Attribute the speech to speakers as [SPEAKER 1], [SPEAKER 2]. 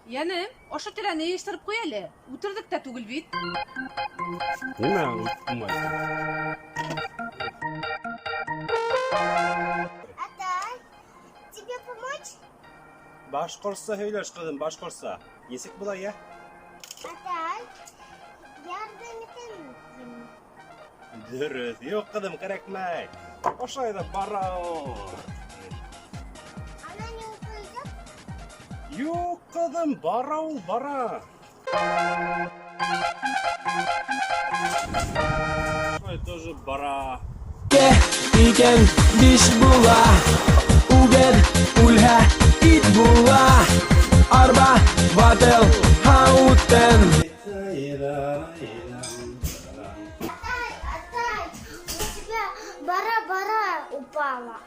[SPEAKER 1] Йәнем, ошо тирәне йыйыштырып ҡуй әле. Үтерҙек тә түгел бит.
[SPEAKER 2] Нимә уңай?
[SPEAKER 3] Атай, тебе помочь?
[SPEAKER 2] Башҡортса һөйләш, ҡыҙым, башҡортса. Нисек була, йә?
[SPEAKER 3] Атай, ярҙам итәм.
[SPEAKER 2] Дөрөҫ. Юҡ, ҡыҙым, кәрәкмәй. Ошолай ҙа бара ул.
[SPEAKER 3] Она не упадет?
[SPEAKER 2] Юҡ, ҡыҙым, бара ул, бара. Шулай тоже бара.
[SPEAKER 4] Икән биш була. Үгеҙ үлһә ит була. Арба вател хаутен.
[SPEAKER 3] Атай, атай, у тебя бара-бара упала.